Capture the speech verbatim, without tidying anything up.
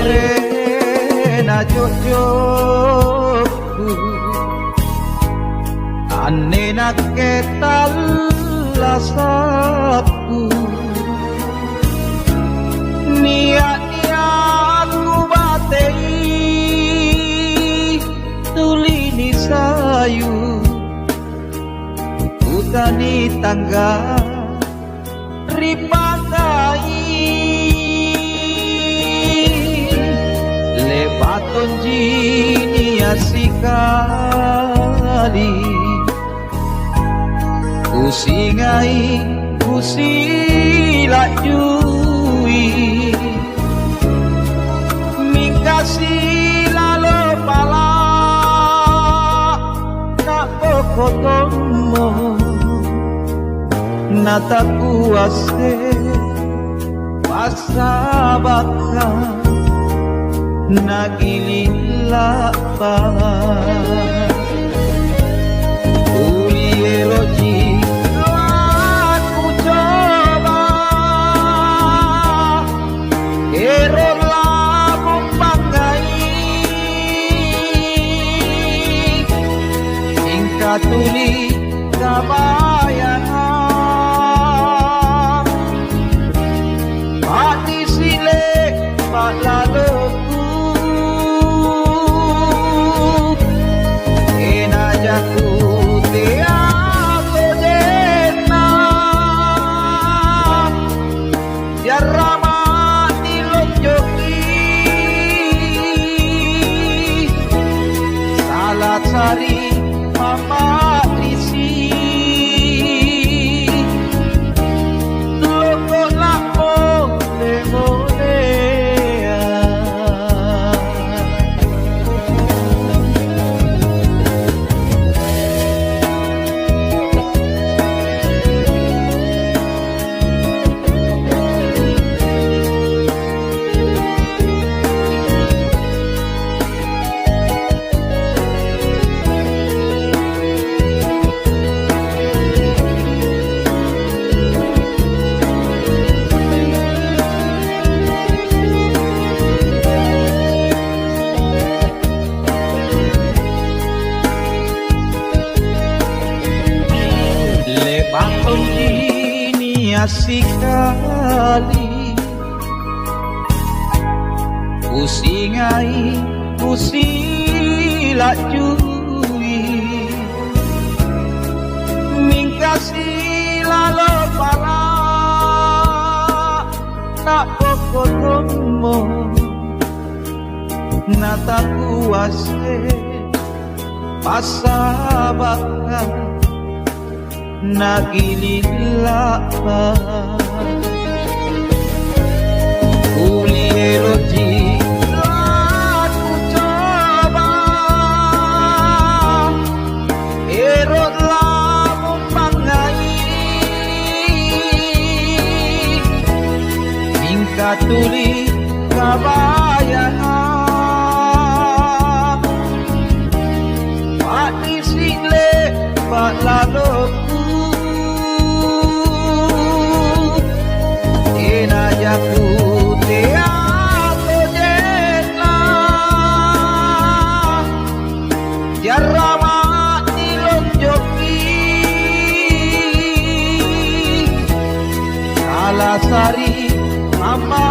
Rena jojokku, anne nakke tallasa'ku. Nia'-nia' kubatei tuli nisayu, kutani tangga ri pangai. Le'ba' tonji nia' sikali kusingai, kusila'jui. Mingka silalo pala' ta'boko tommo, natakuasse passabakka nagiling la'bala'. Tuli ero'ji lakucoba, ero' lakumpangngai, mingka tuli kabayanga. Pa'nisi' le'ba' laloku, tenaja kutea tojenna. Jarrama' nilonjoki, sala sari mamma'nisi', loko la'mo lemolea. Le'ba' tonji nia' sikali kusingai, kusila'jui, mingka silalo pala' ta'boko tommo, natakuasse passabakka nagiling la'bala'. Tuli ero'ji lakucoba, ero' lakumpangngai, mingka tuli kabayanga. Pa'nisi' le'ba' laloku, tenaja kutea tojenna. Jarrama' nilonjoki, sala sari amma